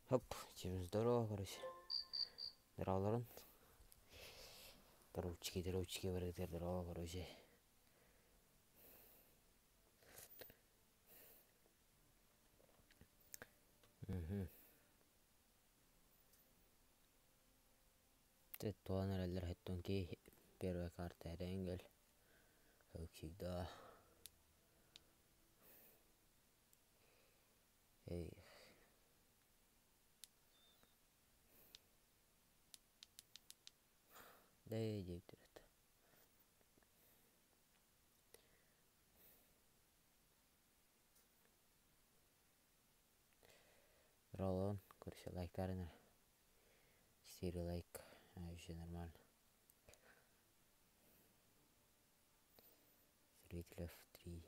Хоп, всем здорово, короче. Здороваларын. Здоровчики, здоровчики, барыгытыгар здорово, короче. Угу. Туолан эрэллэр хэттонки первая карта эрэнгел как всегда Эх. Да диэбиттэр Роллон, короче, лайктарын эрэ. Четыре лайк, вообще нормально. Зрителей три.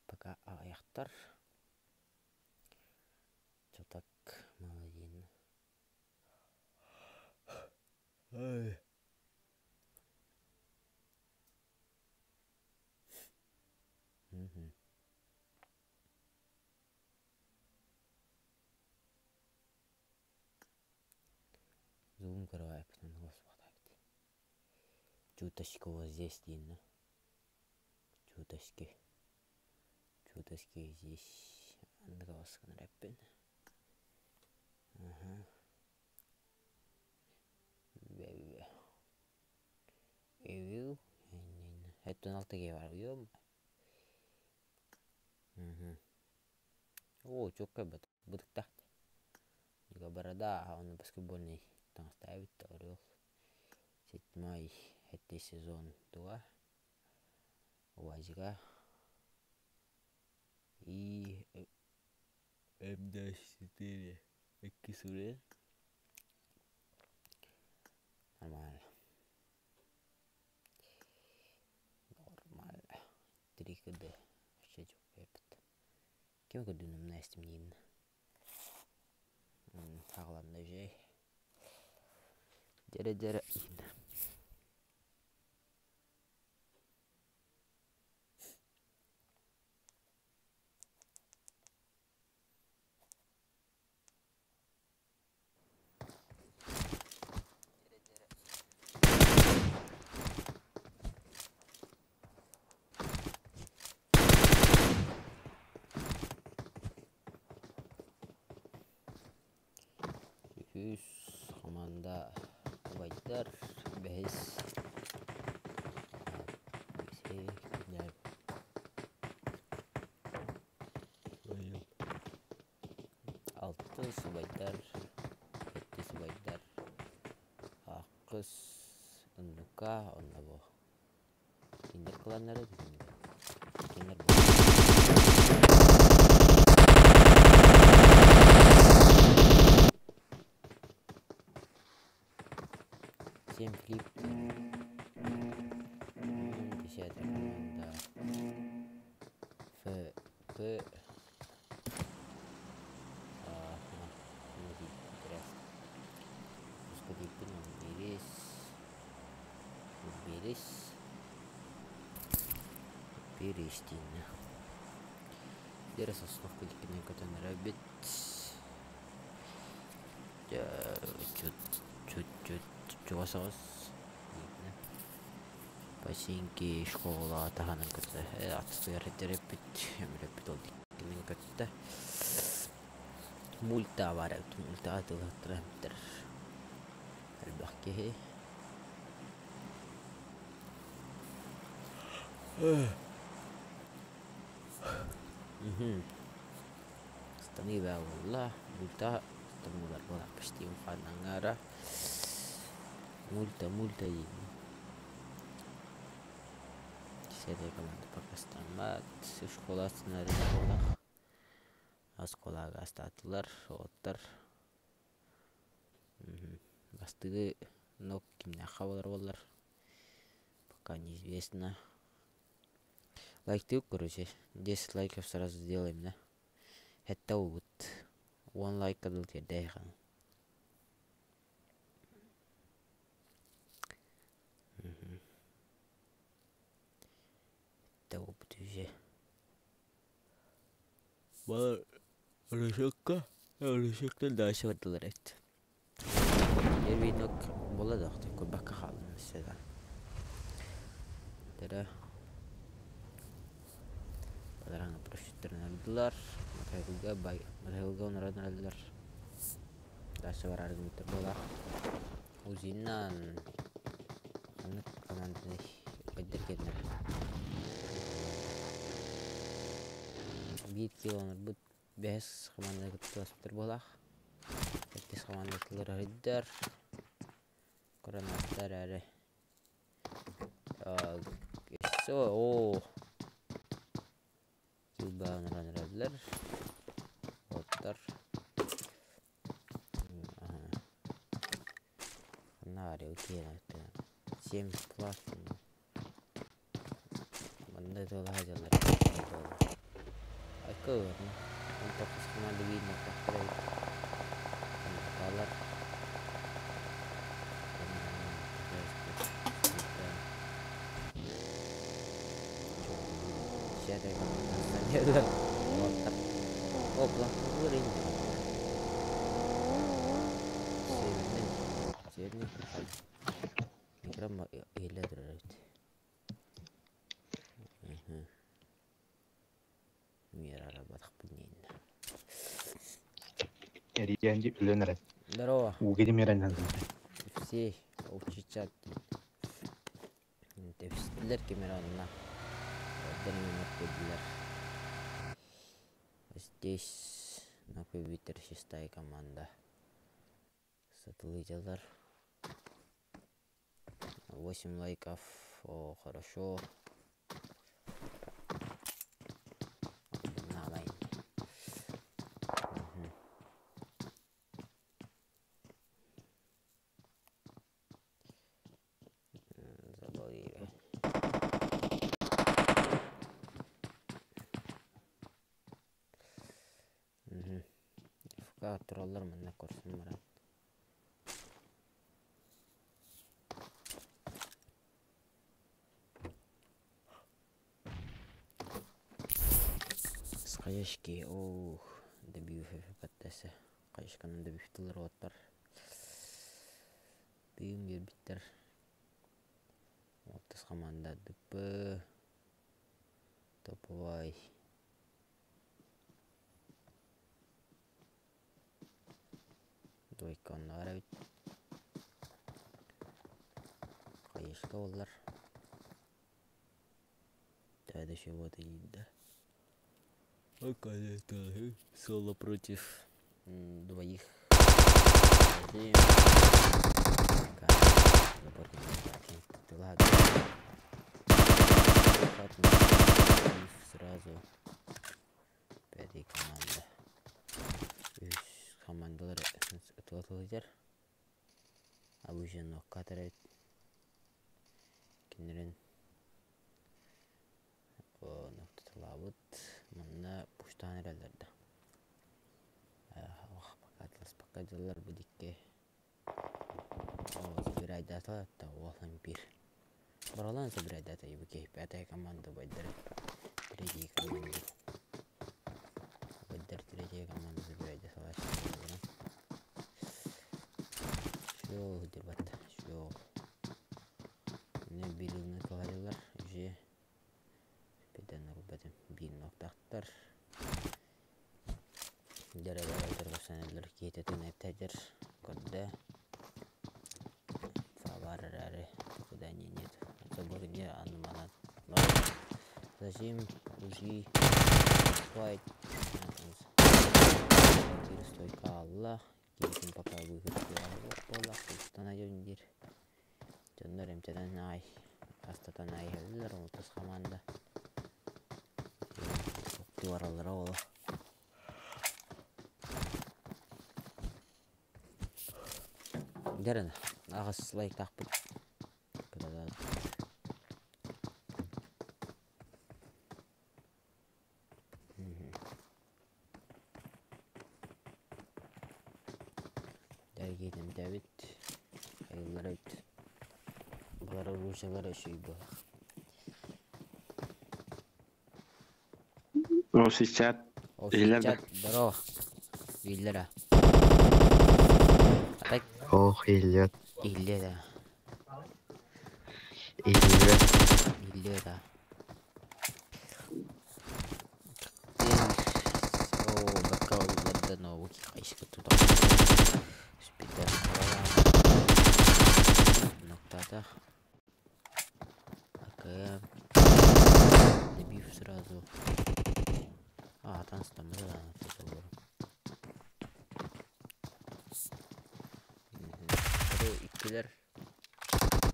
Пока аҕыйахтар. Чё так молодин. Мгм. Зум көрөйпүтүн уоспатаабыт. Чуточку вот здесь диэн Чуточки. Чуточки здесь. Андыга баскан рэппин. Ага. Эвил. Хэттэн алта киһи бар. Оо, чуоккай бытыктаах. Борода, он баскетбольный таҥастаабыт Орел. Седьмой это сезон два. УАЗика. И М24 иккис уровень. Нормально. Нормально. 3 КД. Вообще чуоккай эбит. Ким көрдүн умна истим Саҕаланна үчүгэй. Дьэрэ-дьэрэ Үһүс хамаанда убайдар, бэһис алтыс убайдар, сэттис убайдар, ахсыс оннука онно бу кинилэр кыланнара кинилэр Семь флип. Десятая команда. Ф, П. Биирис. Биирис. Биирис дииннэ. Биэрэ сосновка диккинэн көтөн эрэбит. Чуть-чуть чугас оҕус. Починки школа таһынан көттө. Аттыгар эппит, өмүрөппүт ол диккинэн көттө. Мульта баар эбит, мультаҕа атыылаһыттара эбиттэр. Элбэх киһи. Станыы баа буолла. Мульта станыылар буолар почти аҥаара. Мульта, мульта диин. Десятая команда пока стаммат. Школа сценарий буолах. Оскуолаҕа астаатылар, уолаттар. Бастыгы ног кимнээххэ буолар буоллар пока неизвестно. Лайктыыр короче. 10 лайков сразу сделаем, да? Сэттэ уубут. Уон лайкка дылы тиэрдээйэхин. Балар Рыжокка, Рыжоктан дальше бардылар эбит. Первинок буола да көрбөккө хааллым өссө да. Тара Балараҥа парашюттарынардылар, Матайылга бай Матайылга онорон эрэллэр. Дальше бараары гыммыттар буолаах. Узиннан ханнык команданы өйдөр кэннэр. Биир кило онорбут бэһис команданы кытта оспуттар буолаах. Сэттис командатылар өйдөр. Коронаттар эрэ. О, Килбааныран эрэллэр. Оттор. Ханна 7 класс. Манна тыала сылдьаллар. Айка ыарна. 19 команда биир нохтохтор эбит. Балар. Эрийэн өлөн эрэр. Здорово. Ууга димэрэнэн. Все общий чат Тэпстилэр ким эрэ онно. Көрдүлэр. Здесь на компьютер шестая команда. Сатылыдьалар. 8 лайков. О, хорошо. Давай. Угу. Забыл. Угу. ФК тураллар манна көрсөн баран. Хаешки, ох, добив ФПТС. Хаешканы добивтылар оттар. Тыым биэрбиттэр. Оттус команда ДП. Топовай. Двойка онно эбит. Хаешка боллар. Төһө вот и да. Соло против двоих. Ладно. Сразу пятый команда. Үс командалар ытылатылар. Абыжын нокка кинилэрин ноктаталаабыт манна пуштаан эрэллэр да. Пока дьыллар бу дикке собирайдата та уолан бир. Баралан собирайдата ибуке пятая команда байдер. Третья команда. Байдер третья команда собирайдата. Все, дебат, все. Не билигни туһалылар уже педен рубатым бир ноктактар. Дәрәдә кететін әптәдер көрді. Фабар попадания нет. Забор не анманат. Зачем уже файт? Стойка Аллах. Киитин пока выход бола. Станайон дир. Дьоннор эмтэнэн ай. Астатан ай хеллер отус команда. Туаралара ола. Дәрін, ағас лайк тақпыт. Дәргетім Давид. Айылар өт. Бұлар оружиялар өшүй бұл. О, сейчас. Иһиллэр да? Чат, здорово. Биллэр а. А так Ох, иһиллибэт. иһиллиэ да. Иһиллибэт. Иһиллиэ да. О, бакка уларда новый хайыска тутар. Спидер Ноктата. АКМ. Добив сразу. А, там да, на Иккилэр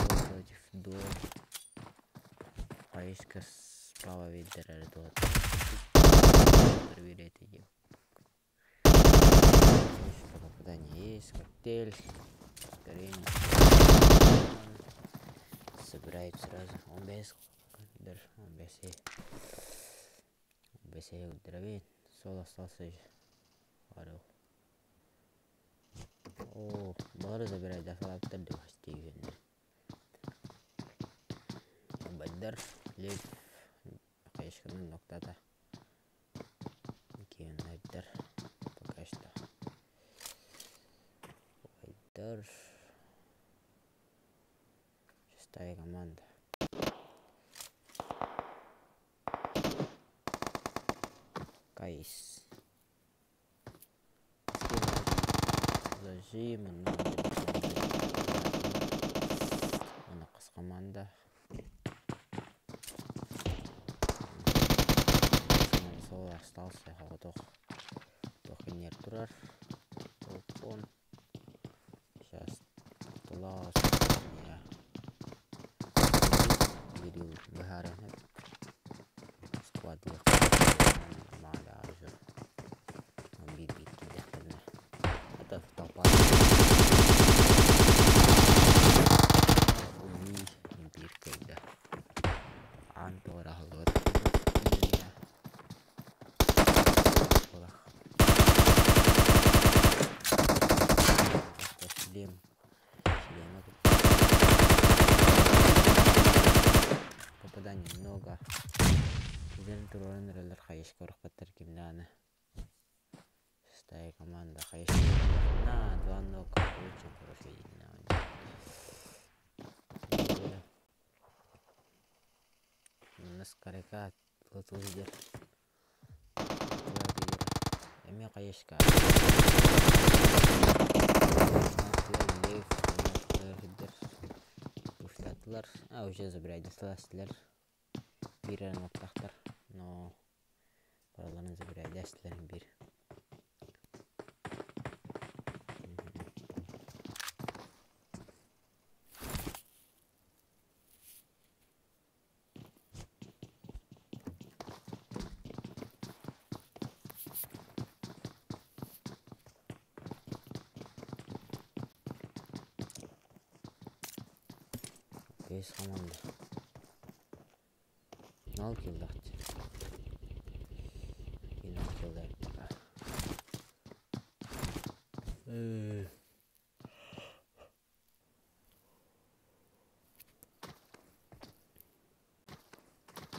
против до Хайыска справа видер до проверять идем. Попадание есть, коктейль, ускорение. Собирает сразу. Он без, он без, он без дровей. Сол остался. Орел. О, бары забирает, да, фалактер духастигенный. Баддар, лев, хайышканын ноктата. Киин айдар, пока что. Айдар. Шестая команда. Кайс. Зажим, Ана команда. Сол остался, готов. Тохинер турар. Телефон. Сейчас. Тулас. Кирилл Бахарин. Склад Мада бир бир кидэхтэринэ. Это толпа. Уй, бир кайда. Ан туора халлуот. Шлем. Шлема. Попаданий много. ಇದен туран релер хайш коркаттар кимданы. Шестая команда хайш. На, два нока. Очень хороший день. Наскарека лотузер. Эми хайшка. Пуштатылар. А, уже забирай дастылар. Бир ноктахтар. Но параларын забирай дастылар бир. Бес команда. Нол килдахт. Кино килдахт.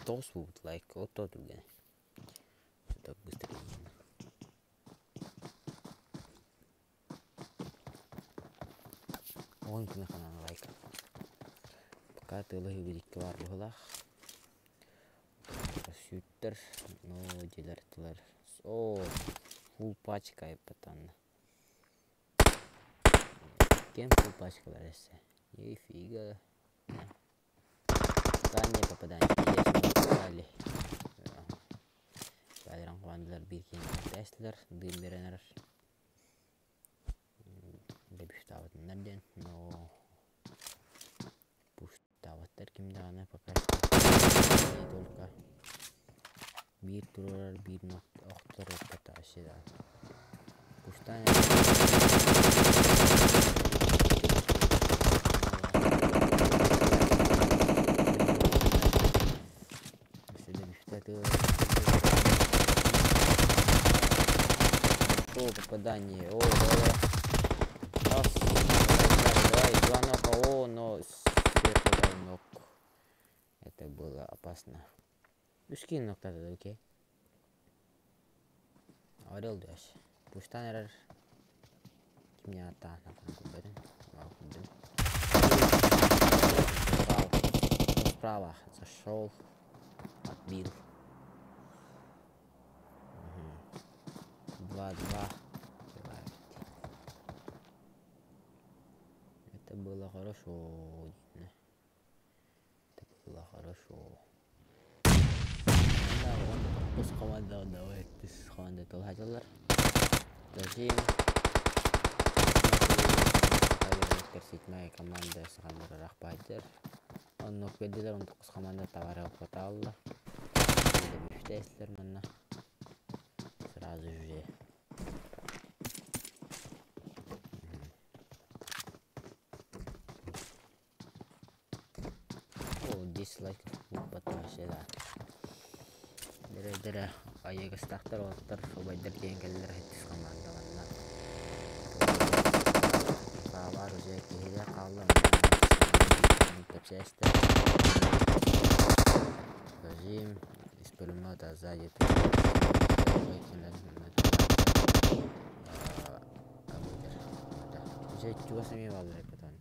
Those would like auto again. Так быстро. Он кына лайк. Пока ты лыгы бидикке бар булах. Сюттер, но делер. О, фул пачка и потом. Кем фул пачка баресе? Нифига. Попадание, попадание. Есть, попали. Байрам командалар бир кийин тестлер, дым беренер. Дебиштабатыннар ден, но пуштабаттар кимдаганы пока что. Только бир турар, бир охтор опата да. Пуштан. О, попадание. О, давай. Раз, давай, два нока. О, но сверху дал ног. Это было опасно. Ускин ног тогда, окей. Орел дөс. Пуштан эрэр кимне аттаан атан көрбөтүм. Көрдүм. Справа зашел, отбил. 2-2. Это было хорошо. Это было хорошо. Тус команда давай, тус команда толхатылар. Зажим. Седьмая команда сахалар рахпайдер. Оннук бердилер, 19 команда товары хватало. Манна. Сразу же. О, 10 лайков потом да. Дere-дere айыгыстахтар оттар убайдар диэн кэллэр хэттис команда манна. Саабар уже киһиде хаалла. Тепсесте. Зажим из пулемета сзади. Уже чугас эми баллар потом.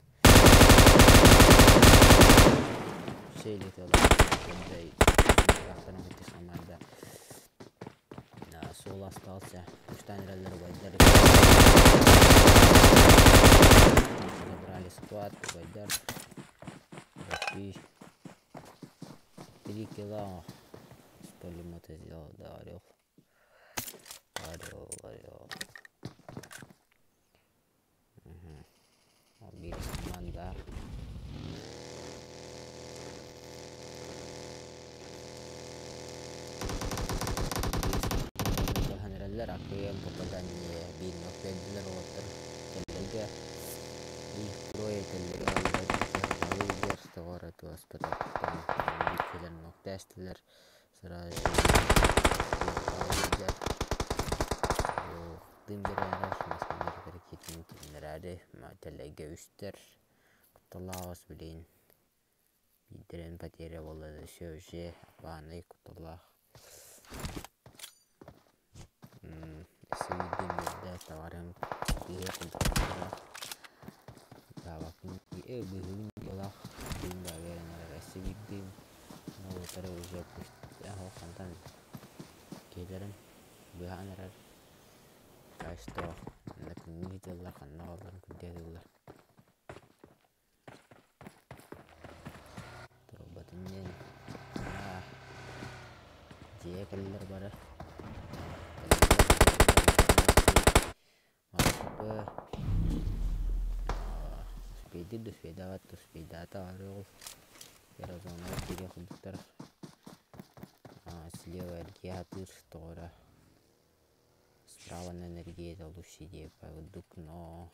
Шейлетелер. Команда. Сол остался. Штанреллер Вайдер. Забрали склад. Вайдер. 3 килла. С пулемета сделал, да, орел. Орел, орел. Угу. Убили команда. Акыйын попадание бин опедилер оттар теллерге их трое теллерге товары туаспататтан бикелер ноктестилер сразу дым берер масмер берекетин тилнерари теллерге үстер кутталаас билин бидерен потеря болду все уже баны кутталаах. Сидим товарым киһи култура давакын быһын ялах дым да беренер сибидим но уже хантан келерин быһанарар кашто күнгү ханна олар күндэ турбатыннен дьиэ кэллэр барар. Успейдир успейдават успейдата орел. Первозона переходтар. Слева энергиатыр тора. Справа на энергия это лучше идея поведук, но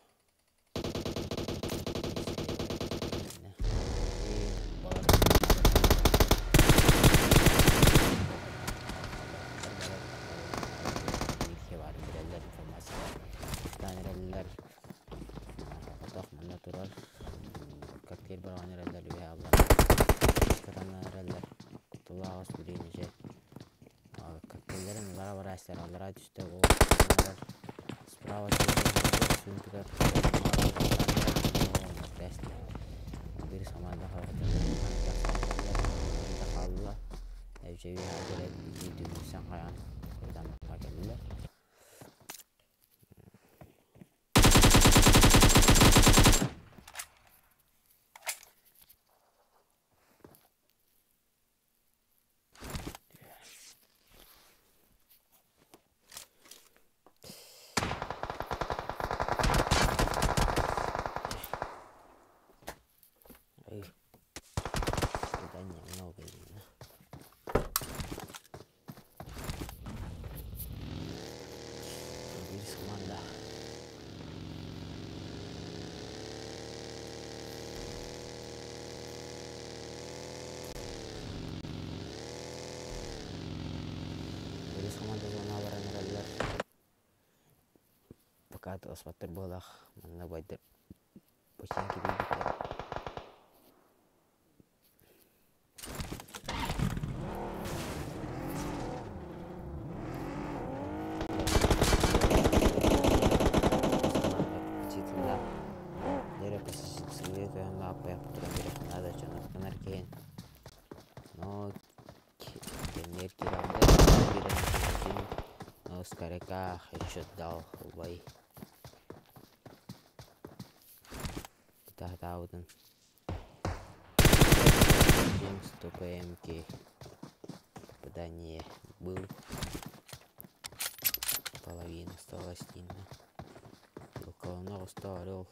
справа Пока осмотр было, манна байдыр починки бибитлер. туран биэриэххэ наада дьонуттан киһин. Но кэмигэр киирэн но скоряка еще дал убай Таһытаабытын Джеймс ТПМК попадание был. Половина осталась Тина. Колонок устал орел.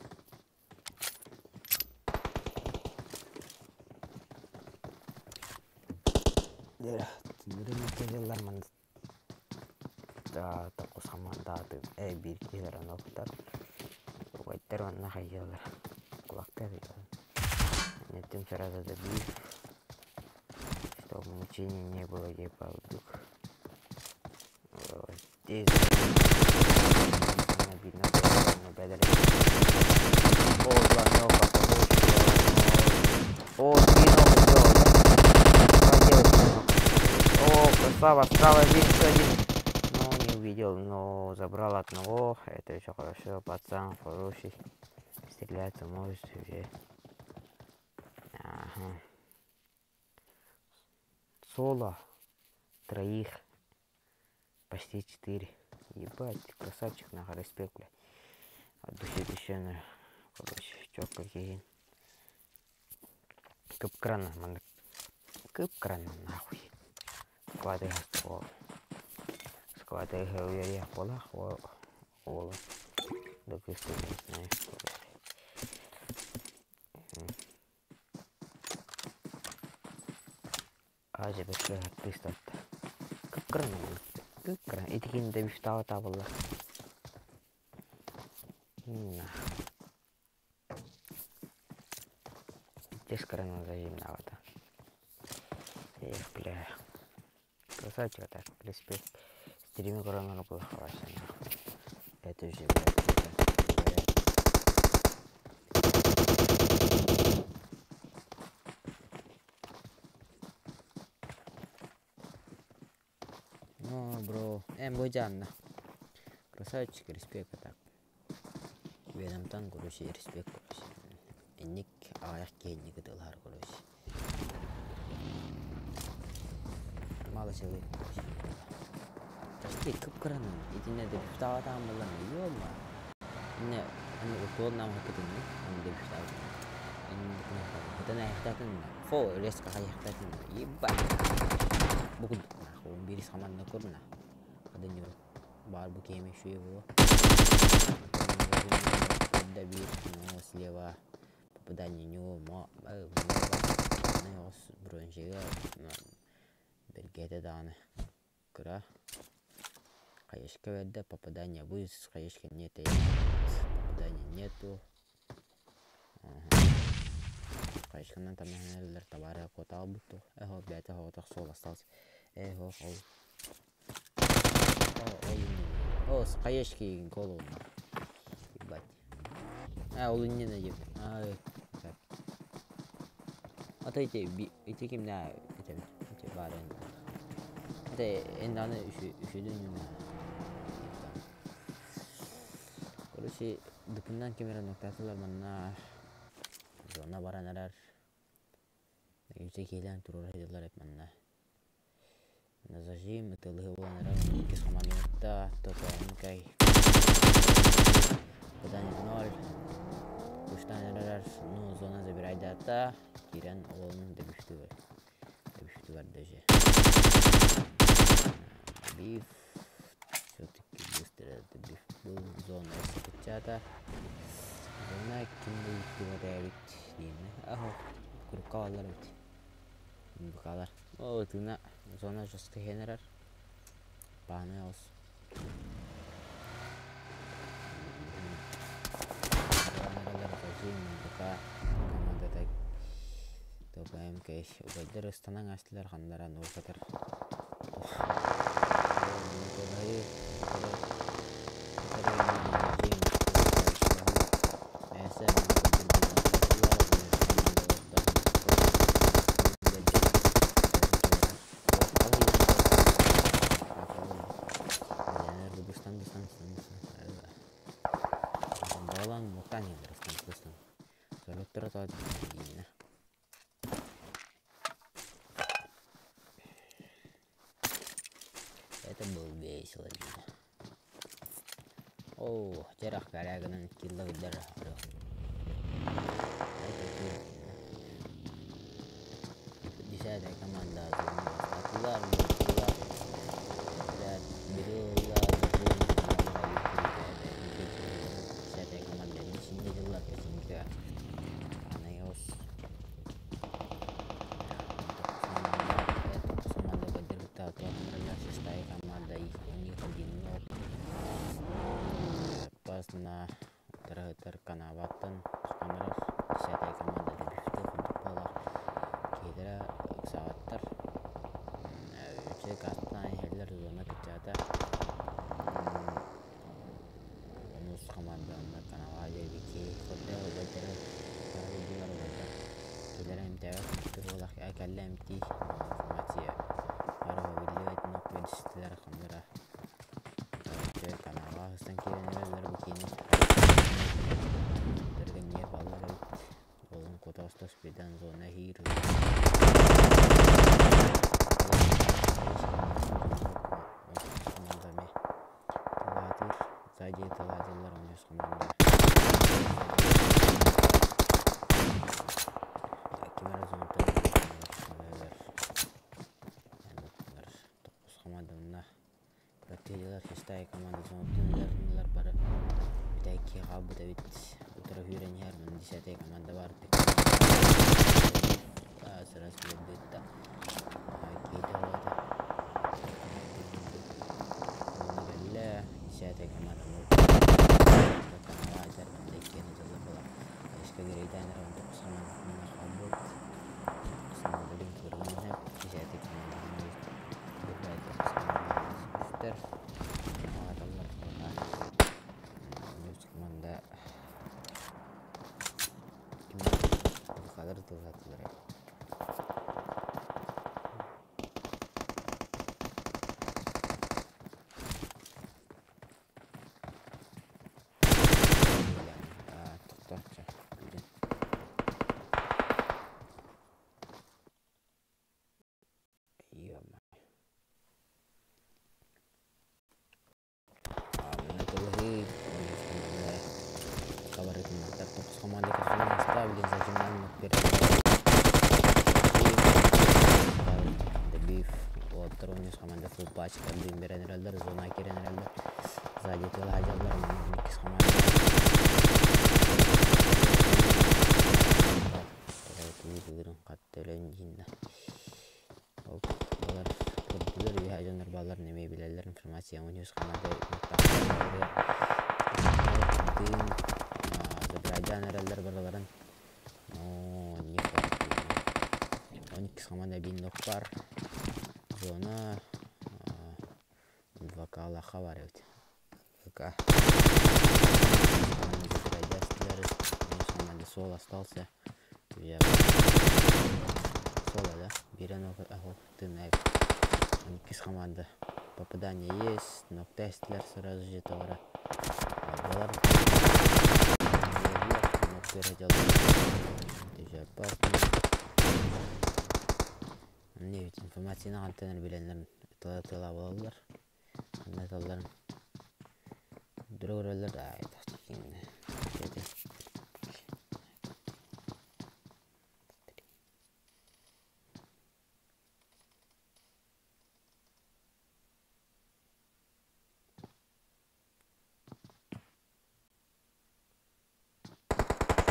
Токус хамандааты биир киһилэр оноктор убайдар уонна хайыалар кулактар Нетим сразу добив, чтобы мучений не было ебалдук. Здесь видно было, О, два нока, О, три нока сделал, да? Поделать три нока. О, красава, справа один, еще один. Ну, не увидел, но забрал одного. Это еще хорошо, пацан хороший. Стреляться может уже. Ага. Соло. Троих. Почти четыре. Ебать, красавчик, нахуй, респект, бля. От души душевно. Короче, четко какие. Кып-крана, ман. Кып-крана, нахуй. Склады ствол. Склады уверях полах, ола. Да кысты, не знаю. Азия бэккэ артыыстатта. Кып-кырана кып-кырана. Итикин да бифтаава таабыллар. Пиздец крана зажимнавата. Эх, бля. Красавчик так, респект. Стрими коронары плоховася нахуй. Это уже, блядь, говорят. Ну, бро, Бодянна. Красавчик, респект, так. Ведомтан, короче, респект, короче. Энник аҕыйах киһинники тыллаһар, короче. Мало человек, короче. Почти кып-кыранан. Итинне де бифтааватаан буоллар, ё-ма. Инне аны утуон наамахыкытынны, аны де бифтааватын. Хытан айахтаатын, фо резко хайахтаатын, ебать. Бу курдук нахуй, бирис хаманна курна. Хадын Бар бу кеми шуе было. Добить, но слева попадание у него много. Бронжига бергете дааны кыра. Хаешка верде попадание будет, с хаешки нет, попадания нету. Хаешканан там товары котал буту. Эхо, блядь, эхо, так сол остался. Эхо, ол. О, с хаешки голову. Ебать. А, ол не надев. Ай, так. А то эти, эти ким да, эти, эти барын. Это энданы үшүдүн. Короче, дупунан камера ноктатылар манна зона баран арар. Үче келен турар хедилар эп манна. На зажим тылы болан арар. Икис хаманытта топа мкай. Попадание ноль. Куштан арар, ну зона забирай дата. Кирен олон дебüştü var. Дебüştü var даже. Биф. Все-таки быстро добив был. Зона чата. Зона кимде yükle бит деймин. Ахо, курукка бит. Букалар. О, тына зона жестко хенерер. Паны ос. Команда так. Топ МК убайдар ыстанан астылар хандаран ортатар. Тура дииннэ. Это был весело дииннэ. Оо, дьэрэх гынан килла ыддар Десятая команда бастатылар, буоллулар. Бирылла, десятая команда бисинде дьыллар песенка. Анайос. Команда поддержка шестая команда их у них 1-0. Опасно. Утары канаваттан таханарар десятая команда дебюфты курдук киһилэрэ ыксаабаттар. Үчүгэй кастан иһэллэр зона кыччаата. Онус команданна канава диэбики көрдө убайдары дылар убайдар киһилэрэ эмтээбэт буолах кэллэ эмтии информация бары биллибэт нок түстүлэр ханныра канава хыстан киирэн эрэллэр бу киини тэргэнниэр баллар эбит олун кутаастас бидан зона хиир командами тылаатыр сзади тылаатылар онус команда кимера зонтан токус командамна Протейлар шестая команда зонтан бары битайки хаалбыт эбит утара хүүрэн иһэр десятая команда бар сразу билбитта киити болота кэллэ десятая команда десятая команда Кадр тылгатылар. Берен эрэллэр зона кирен эрэллэр сзади тыла хажаллар иккис команда Балар көрдүлөр үһэ дьоннор балар неме билэллэр информация онус команда забирайдаан эрэллэр бараларын но не он иккис команда бин бар зона вокалаха бар эбит ВК сол остался я соло да бирен тына иккис команда попадание есть но тестлер сразу же товара балар Не ведь информацияны антеннер биленлер тыла тыла болалар. Анда талларын Дөрөгөрөлөр да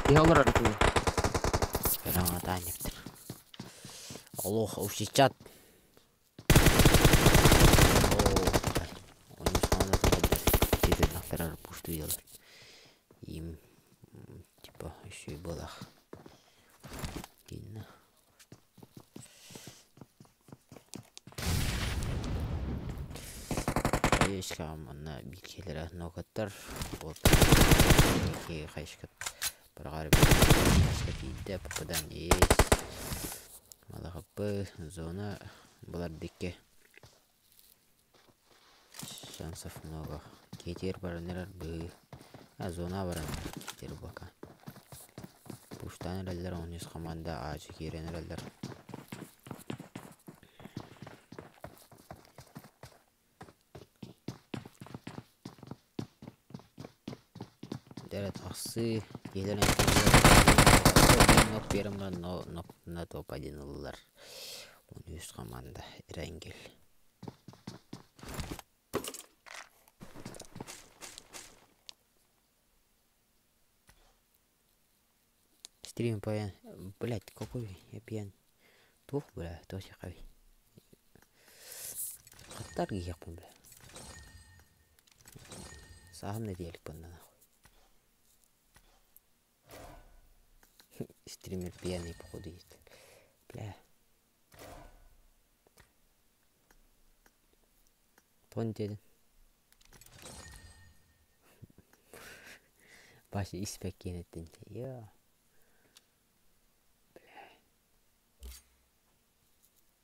Киһи олорор итини. Пераңа Аллах, чат. Им типа еще и было. Кинно. Хайышка манна билкелere ногаттар. Вот. Хайышка баргар хайышка тиидде попадание есть. Малахапы зона была дикке. Шансов много. Кетер баранер бы. А зона баранер. Кетер бака. Бастаан эрэллэр, 13 хамаанда аадьы киирэн эрэллэр. Дэрэ тахсыы, киһилэр нок биэрэн баран на топ-1 ыллылар. 13 хамаанда Эрэнгил. Стрим пьян. Блять, какой я пьян. Туох, бля, туох сихави. Хаттар киһиэхпин, бля. Сааһым нэдиэлик нахуй. Стример пьяный, походу, есть. Бля. Тоҕо диэтин? Баша испэккиэн эттин. Йоо. Бля.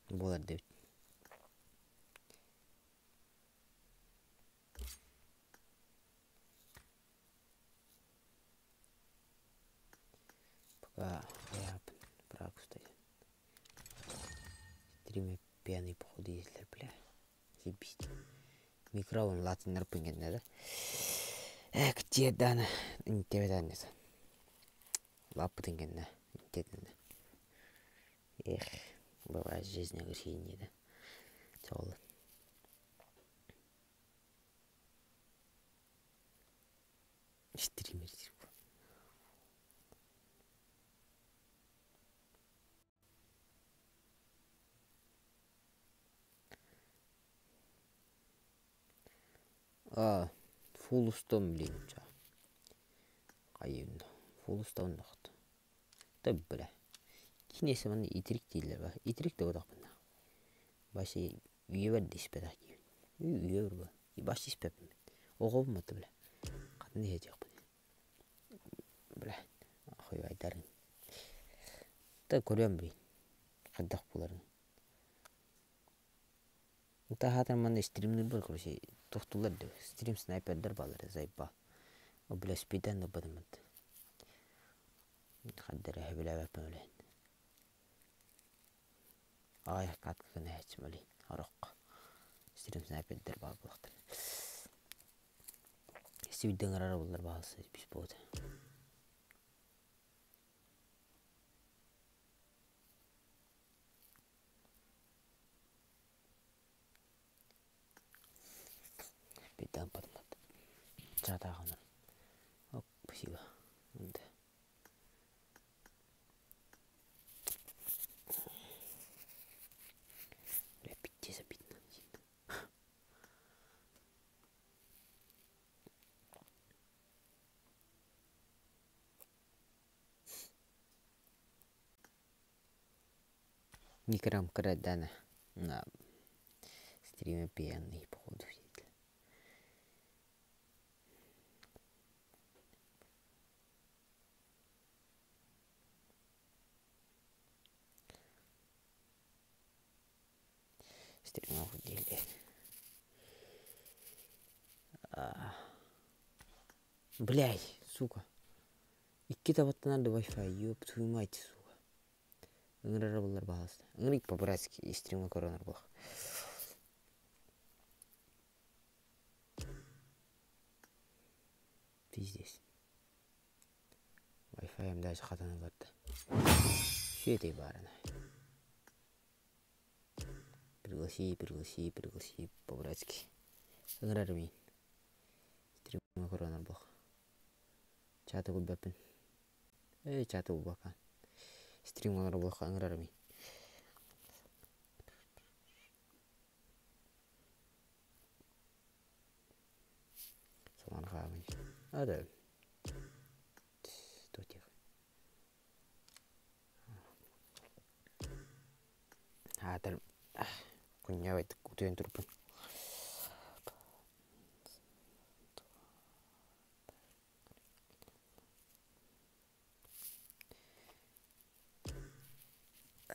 Буолар да эбит. Пока я брак стоит. Стриме пьяный походу ездили, бля. Заебись. Микрофон латыннар пынгенне да. Э, где дана? Интебет Лаппытын кэннэ интетинэ. Эх, бывает жизнь огорчение, да. Соло. Стример А, фулустом блин, ча. Хайын, фулустон нохт. Да бля. Кинесе манна итирик дииллэр ба. Итирик да бодохпун. Башы үйэбэр да испэтэх диибин. Үйэбэр ба. Башы испэппин. Оҕобун батта бля. Хатын иһэтиэхпин. Бля. Хуйбайдарын. Да көрүөм блин. Хайдах буларын. Таһаатар манна стримнир короче тохтулар да стрим снайпердар баалар заебал. О бля спидан да бадымат. Хаддара хэбилээбэппин үлэһин. Аҕыйах катка гына иһээччим олин ороххо. Стрим снайпердар баар буолуохтара. Сибидде ыҥырар буоллар баҕалса бис буолуо. Бедан подмат. Чатааҕына. Оп, спасибо. Да. Бля, пиздец обидно. Никрам Крадана на стриме пьяный, походу, сидит. Стримов деле. Блядь, сука. Икки табаттан Wi-Fi, ёб твою мать, сука. Ыҥырар буоллар баҕаласта. Ыҥырык по-братски стримҥа көрөнөр буолах. Пиздец. Wi-Fi-м даже хатана барда. Сүөтэй баарына. Пригласи, пригласи, пригласи по-братски. Ыҥырар миин. Стримҥа көрөнөр буолах. Чаты булбаппын. Эй, чаты булбаккан. Стрим оҥорор буоллахха ыҥырар миин. Саланхаабын. А да. Тотих. Аатар кунньабайт утуйан турбун.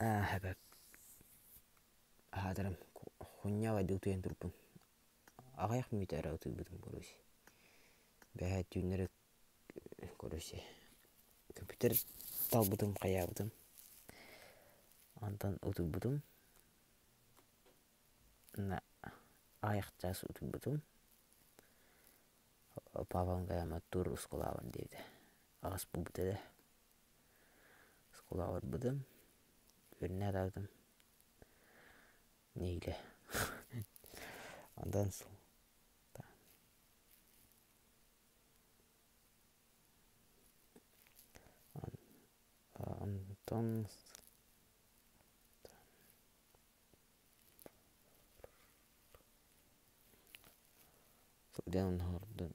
Аа аһаатарым хунньаабайды утуйан турбун. Аҕыйах мүнүүтэ эрэ утуйбутум короче. Бэһээ түүннэри короче. Компьютер талбытым, хайаабытым. Онтон утуйбутум. Аҕыйах чаас утуйбутум. Папам кэлэн тур оскуолаҕа диэбитэ. Аҕыс буолбут этэ. Оскуолаҕа барбытым. Үөрэнэ сатаабытым. Нэһиилэ. Онтон Онтон сылдьан оһордун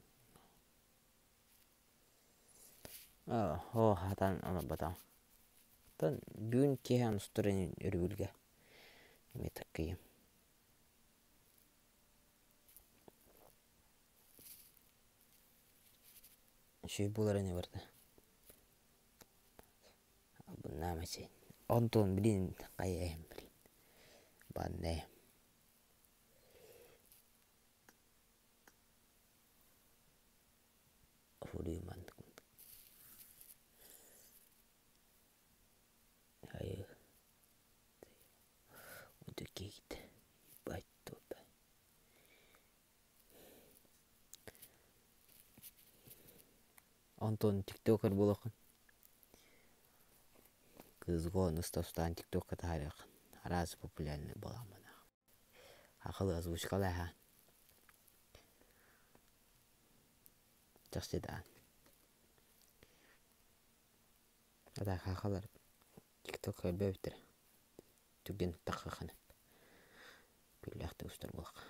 оо хатан олорботом. Оттон бүгүн киэһэ устар өрөбүлгэ эмиэ таккыйым. Үчүгэй буолар ини барыта. Албыннаама син. Онтон блин хайа блин. Банне. Фуруйман. Хайы. Утукит. Ебать тут. Онтон тиктокер буолуоххун. Кыызга устан тиктокка таһаарыаххын. Араас популярный буоламмын. Акыл озвучкалааһа. Чахчы даҕан. Атаахалар тиктокка көрбөбүттэрэ. Түргэн таххахына. Күллээх устар буоллахха.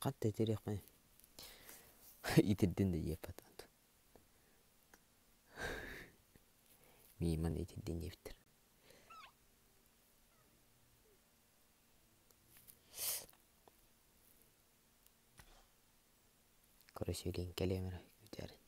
Хатта итириэхпин итирдин да диэппат Мииман итирдин диэбиттэр. Короче, илин кэлиэм эрэ күүтээрин.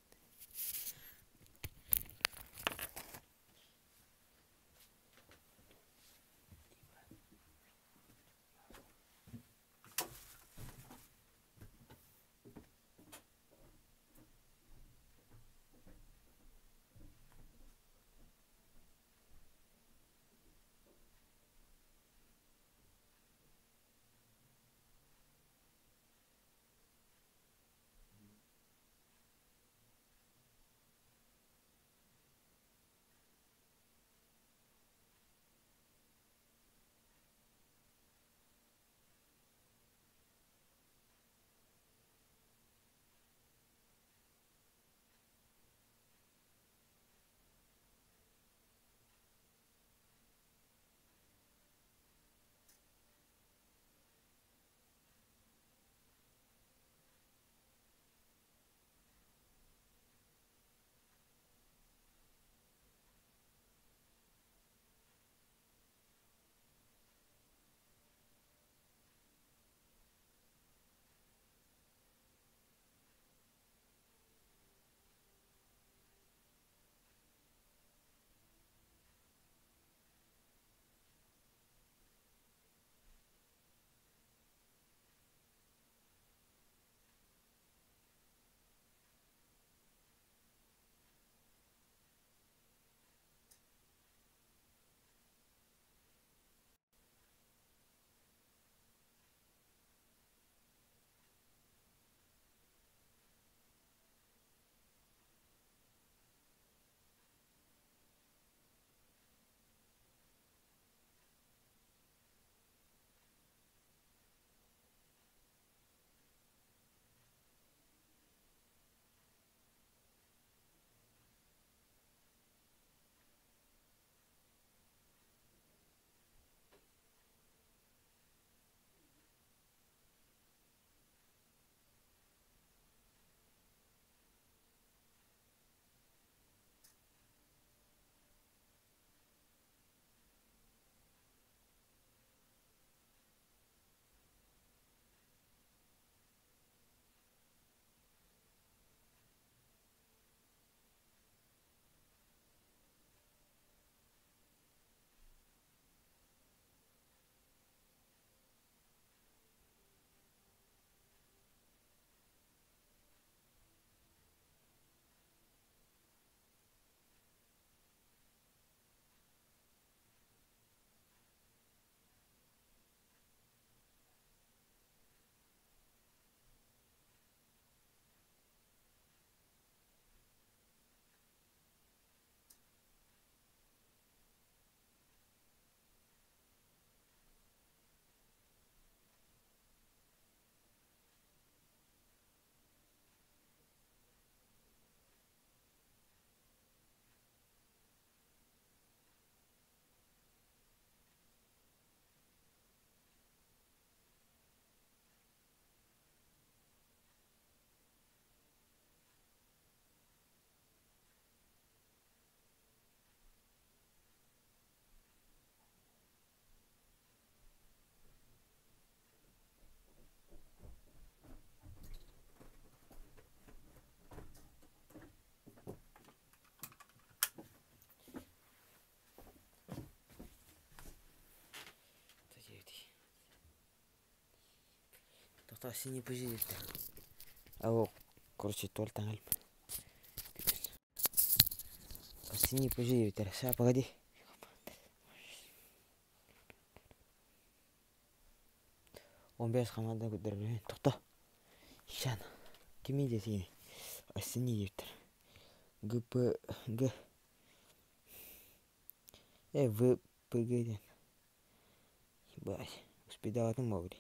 Тоқта синий пузырь. А короче, толь там. Синий пузырь, сейчас, погоди. 15 команда көрдөрбүн. Тоқта. Щан. Кими десей? Синий диэбиттэр. Г П Г Э В П Г диэн. Ебать. Успейдаватым бо били.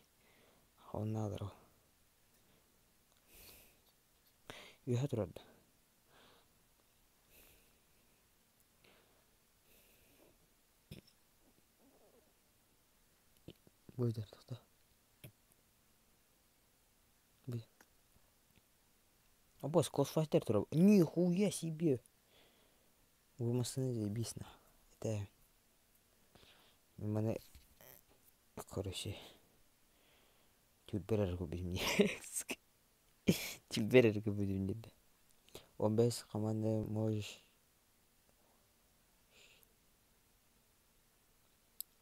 Оннаалар ол. Үөһэ турар да. Буйдар тоқта. А босс, Клоссфайтер турар. Нихуя себе! Вы машины заебись на. Это... Маны... Короче... Тюльберер купить мне. Тюльберер купить мне. 15 команда можешь...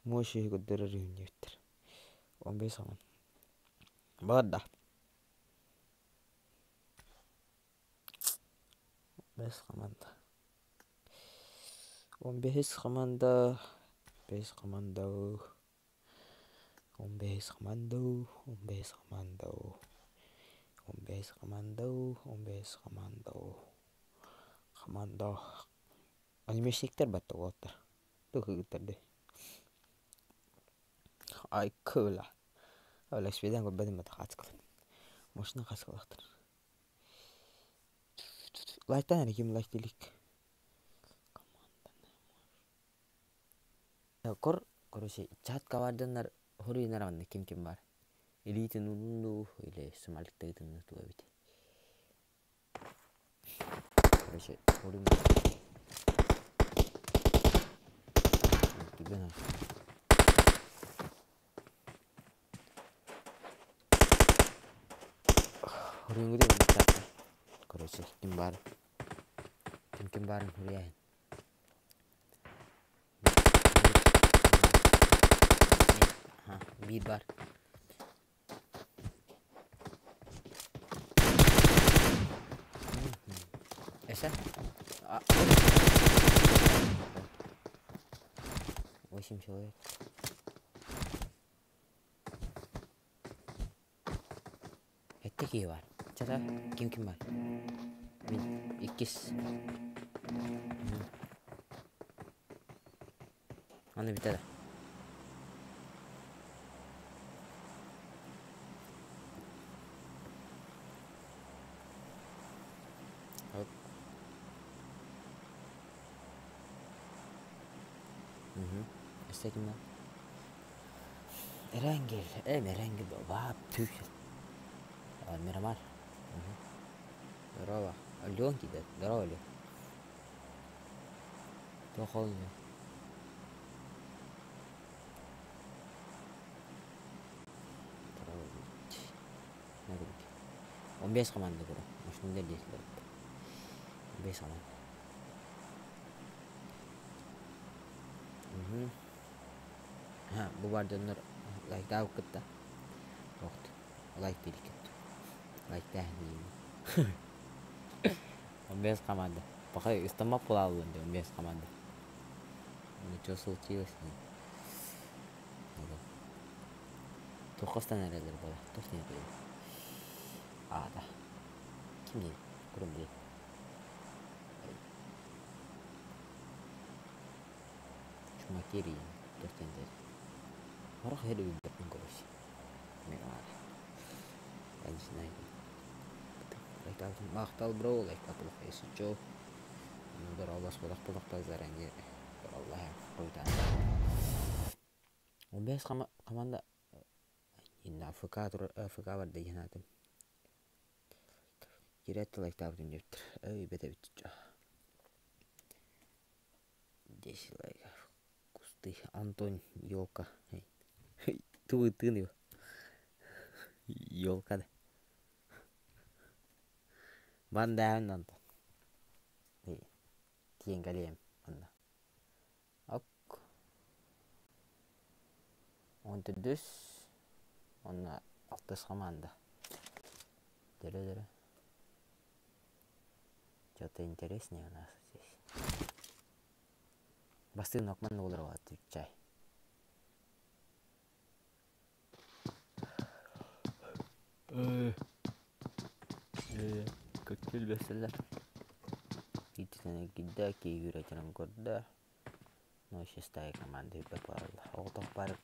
Можешь көрдөрөр диэбиттэр. 15 команда. Баҕарда. 5 команда. 15 команда. 5 команда. 15 команда. 15 команда. 15 команда. 15 команда. Команда. Анимешниктер батта уолаттар. Тух ыгыттар Ай кыла. Ола свидан көрбөтүм бата хацкал. Машина хацкалахтар. Лайктан эрэ ким лайк делик. Кор, короче, чат каварданнар хоруйнар манна ким ким бар. Элитин улунду или сымалыктыгытын туга бит. Короче, хоруй. Түгэн. Хоруйгу чатта. Короче, ким бар. Ким ким барын хоруяйын. Ха, биир бар. Эсэ? 8 человек. Эттэ киһи бар. Чата, ким ким бар? Мин иккис. Аны бүтэ да. Оп. Угу. Өссө ким бар? Эренгел. Э, Меренгел. Вап, түх. Мирамар. Угу. Здорово. Леон кидет. Здорово, Леон. Тоқол. Здорово. 15 команда көрө. Машиндар дейсилер. 15 команда. Угу. Ха, бу бар дьоннор лайктаабыт кытта. Оҕут. Лайк диир Лайктаах 15 команда. Пока истамма буолаллын дии 15 команда. Ну что случилось? Туохастан эрэлэр буола. Туох диэн А, да. Ким диэн? Көрөн билей. Чумакери туох диэн Хорох хери билбэппин короче. Мирамар. Я не знаю. Лайктаабытым махтал бро, лайктаабылах если чё. Дорообос бодох бодохто заранее. Аллах қойдан. 15 команда инна АФК тур АФК бар деген атым. Кирет лайктаабытым диэптэр. Эй, бете бит. 10 лайков. Кусты. Антон, елка. Ту тын его. Елка да. Банда Антон. Тиен калием манна. Ок. Он төдүс. Онна алтыс команда. Дөрө-дөрө. Что-то интереснее у нас здесь. Бастыын окман олорор отвечай. Көттүл бэсэлэр. Итинэн кидда киирэтинэн көрдө. Ну, шестая команда бапарла. Оҕотох баар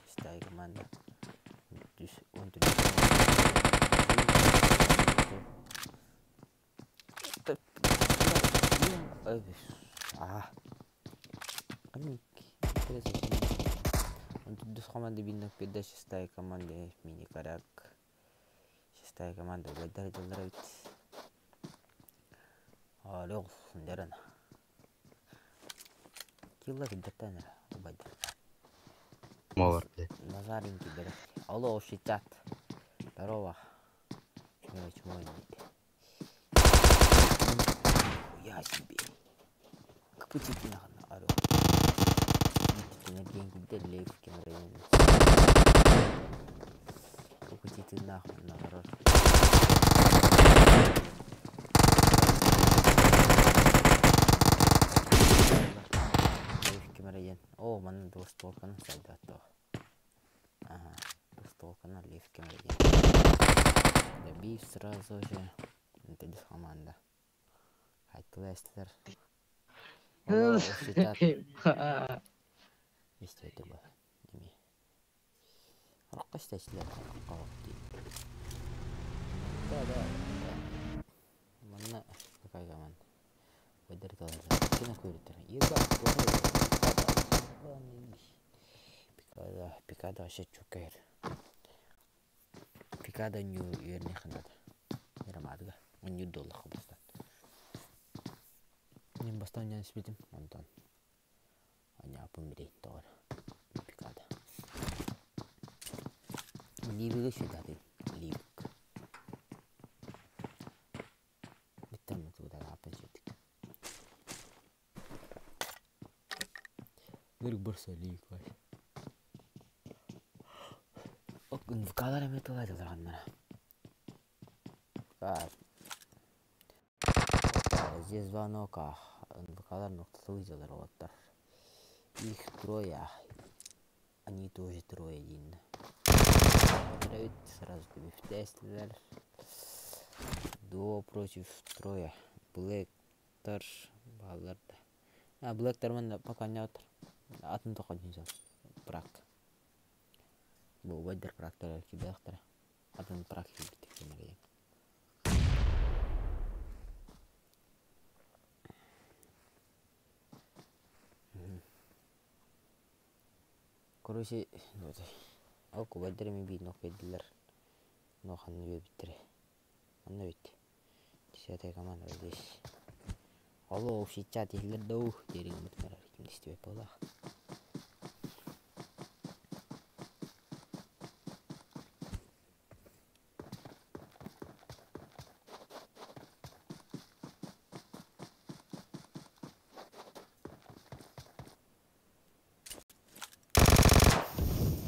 шестая команда. Түс он Төрдүс команда биир пиэрдэ шестая команда мини-карак. Шестая команда убайдар дьыллар эбит. Алло, дэрэн. Килла киддэртэн эрэ убайдар. Молор, блядь. Назарин киддэрэ. Алло, общий чат. Здорово. Чмо дейт. Я себе. Кпытитинахана орел. Киддер лейф кемерен. Кпытитинахана орел. Лейф кемерен. О, манна двустволканы сайдатто. Ага, двустволканы лейф кемерен. Добив сразу же. Это команда. Хайклестер. Истейді ба. Неме. Раққа істейсілер. Да, да, да. Манна какая команда? Выдер Кино көрүтер. Ебать, Пикада, пикада вообще чукер. Пикада нью ерне ханада. Ярамадыга. Нью доллар бастан. Мен бастан ян спитим. Онтон. Аня апым бирейт тоғыр. Пикада. Ливиге шүдады. Ливик. Биттен туда апын шүдик. Нырк барса ливик ваш. Вкалар эме тула. Здесь звонок. НВКлар нокталуу видеолар оттар. Их трое. Они тоже трое один. Сразу бифтестлер. Дуо против трое. Блэктар балларда. А Блэктар мен пока не отыр. Атын тоқын жол. Прак. Бу убайдар практар кибектер. Атын прак кибитик кемерген. Короче, вот. Ол кубайдар ми бит нок бедилер. Но ханны биттере. Анны бит. Десятая команда здесь. Алло, общий чат иһиллэр дуу диэри гыммытыгар ким истибэт буоллаах.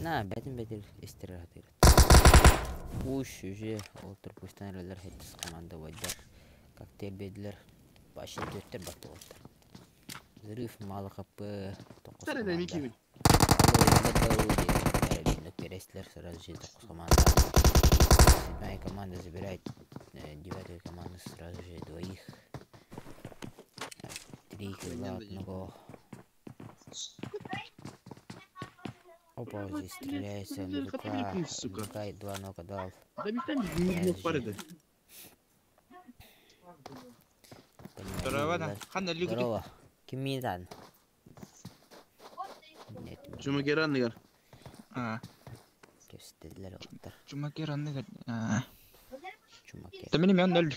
На, бэтин бэтир истер хатыр. Уш уже олтыр пустан эрэлэр хеттис команда вайдар. Коктейль бедилер. Башын төттер батты олтыр. Взрыв мало хп. Сразу же тоққуз команда. Седьмая команда забирает девятую команду сразу же двоих. Три килла одного. Опа, здесь стреляется НВК. НВК два нока дал. Здорово, Здорово. Кимидан. Чумакеранныгар. А. Кестелер оттар. Чумакеранныгар. А. Чумакер. Да меня ноль.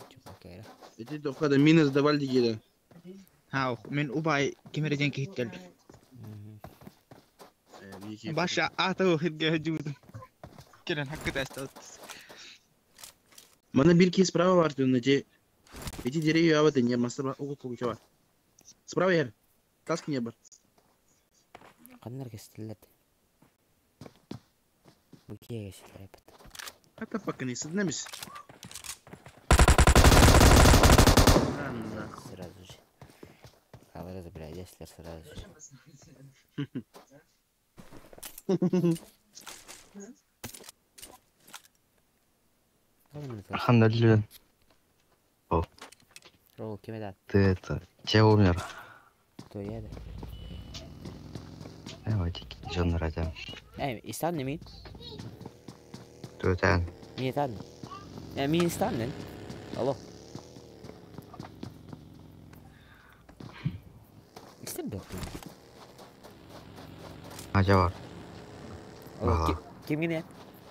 Чумакера. Эти дохода минус давали дигеде. Ха, мен убай кемерден кихит келди. Баша ата хитге жудум. Келен хаккыта астат. Мана бир справа бар те. Эти деревья аваты не мастер ого бар. Справа ер. Таски не бар. Каннар кестелер. Бу кие кестелер эпет. Хата сыднамис. Сразу же. Калары забирай, сразу же. Алхамдулилlah. Ролл, кем это? Ты это, че умер? Кто я да? Давайте, жон радям. Эй, истанны мин? Түтән. Мин этадым. Э, мин истаннын. Алло. Истер бек. Ажа бар. Алло, ким гине?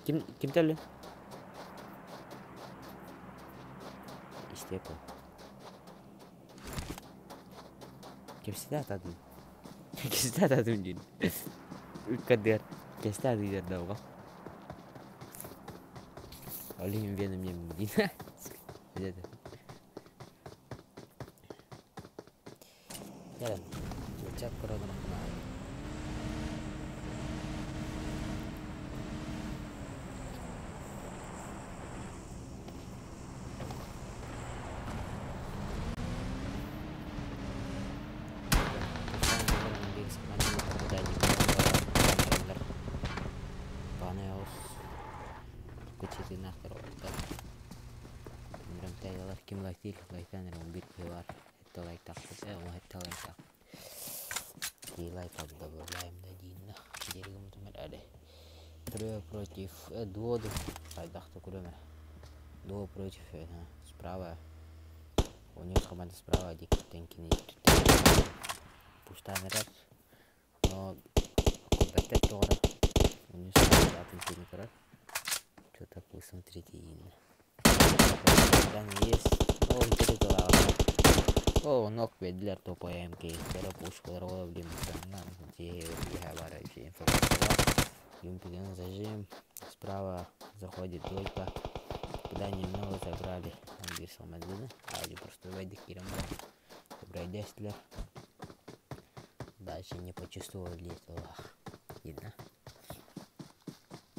Ким ким төлү? Истеп. Кепсите атадым. Кепсите атадым дейін. Үккадыр. Кесте атадым дауға. Олим веном ем дейін. Деді. Яран. Чак көрөдүм. Ким лайк лайктан 11 киһи бар. Хетте лайк тахпыт, хетте лайк тах. Ки лайк добавляем на дин. Дерегим тумер әре. Трое против дуо хайдахты көрөмөр. Дуо против справа. У них команда справа диктен кини пуштанырар. Но беттер тоғыра. У них атын кини көрөр. Что такое, смотрите, есть. О, интересно. О, нок бедлер топа МК. Тера пушкалар ола блин, нам где бар вообще информация. Юмпиген зажим. Справа заходит двойка. Куда немного забрали. Он бирсал мадзины. А или просто вайдик кирамара. Забрали. Дальше не почувствовали этого. Видно.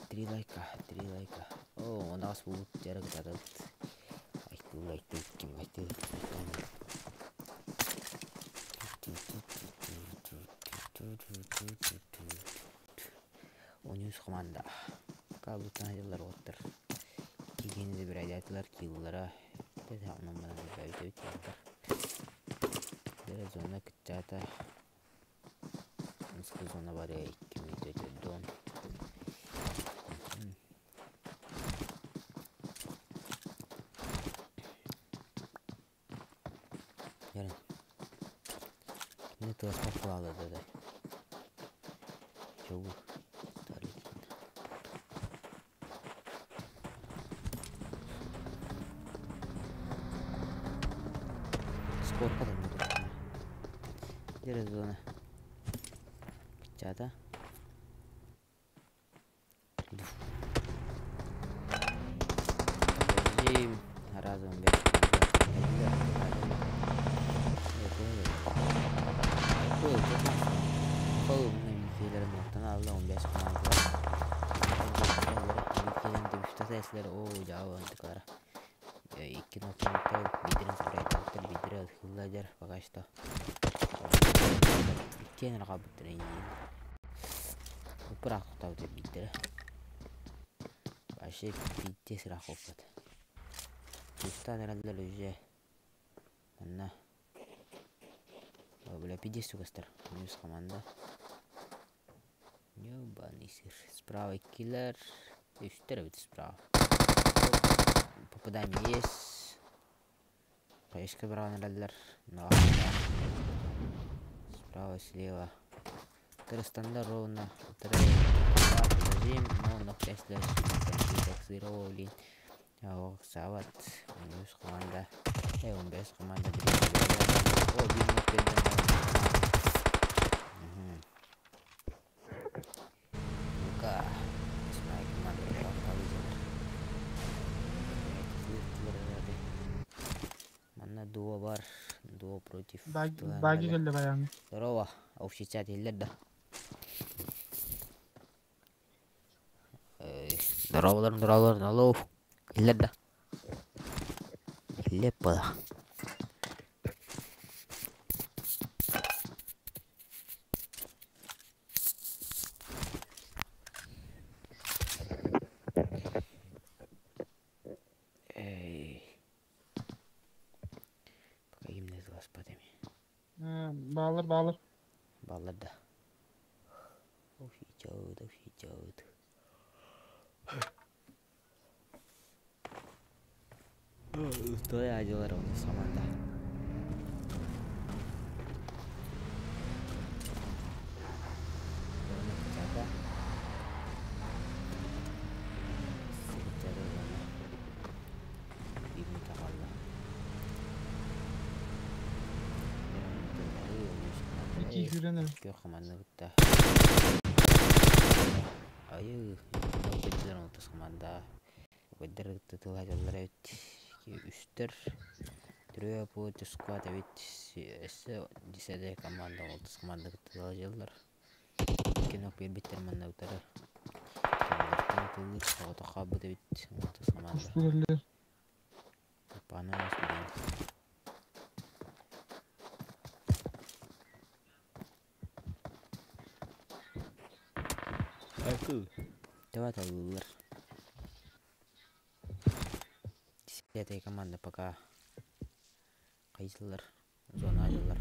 3 лайка, 3 лайка. О, у нас будут терак дадат. Лайк, ким лайк, Онюс команда. Кабутан жыллар оттыр. Кигенде бир айдатылар киллара. Дede онун бана бир бит ялдар. Дере зона кытчата. Мыскы зона бар я 2 метр дон. Ярын. Не то спокойно да. Чего? Сколько там будет? Где зона? Чата. Подожди, разом пока что. Вообще пиздец рахопот. Уже. Манна. Бля, пиздец сука. Минус команда. Ёбаный сыр. Справа киллер. И справа. Попадание есть. Поешка брал. Но справа, слева. Три стандарт ровно. Три. Зажим. Но ног Сават. Минус команда. Он без команда. О, Ну-ка. Манна дуо бар. Дуо против. Баги келди баягы. Здорово. Общий чат еллер да. Дорооболорун, дорооболорун, алло. Иллэр да? Иллеп буолах. Эй. Пока гимнез господами. Баалар, баалар. Баалар да. Идет, идет. Той адилар оны саманда. Ики хүрэн Көх команда бутта. Айы, көйдер онтус команда. Көйдер тытылайдалар эбит. Үстер. Трое по сквад эбит. Эссе десятая команда олтус команда тытылайдалар. Кино бербиттер манна утары. Тылыр соғыта қабыт эбит. Олтус команда. Кустулерлер. Пана билен. Айкы. Давай алылар. Десятая команда пока кайсылар зона алылар.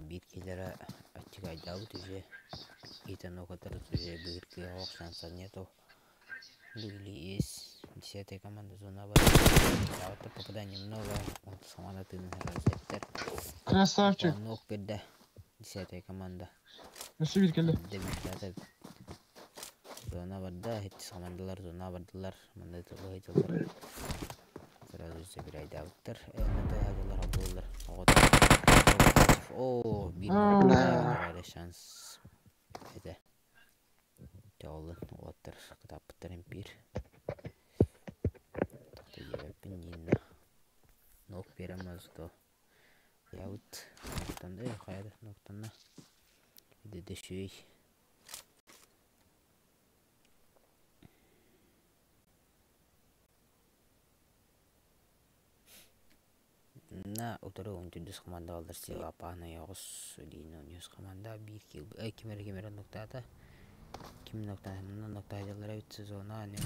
Бир келері ачыгай дабыт уже. Итан окатар уже бир шанса нету. Были есть. Десятая команда зона бар. А вот попаданий много. Он команда ты на Красавчик. Ног берді. Десятая команда. Өссө бир келди. Дебиштата зона барда, хетис командалар зона бардылар. Мында тылы. Сразу забирай давыттар. Мында хадылар алдылар. О, бир шанс. Это. Жолын оттар кытапыттар импир. Тохта ебеппин нинна. Нок беремез то. Явыт. Ноктанда, каяда ноктанда. Дөшүй. На утары он түндүс команда алдар сила апаана ягыс дин он юз команда бир кил кимер кимер ноктата ким нокта мына нокта жалар бит зона не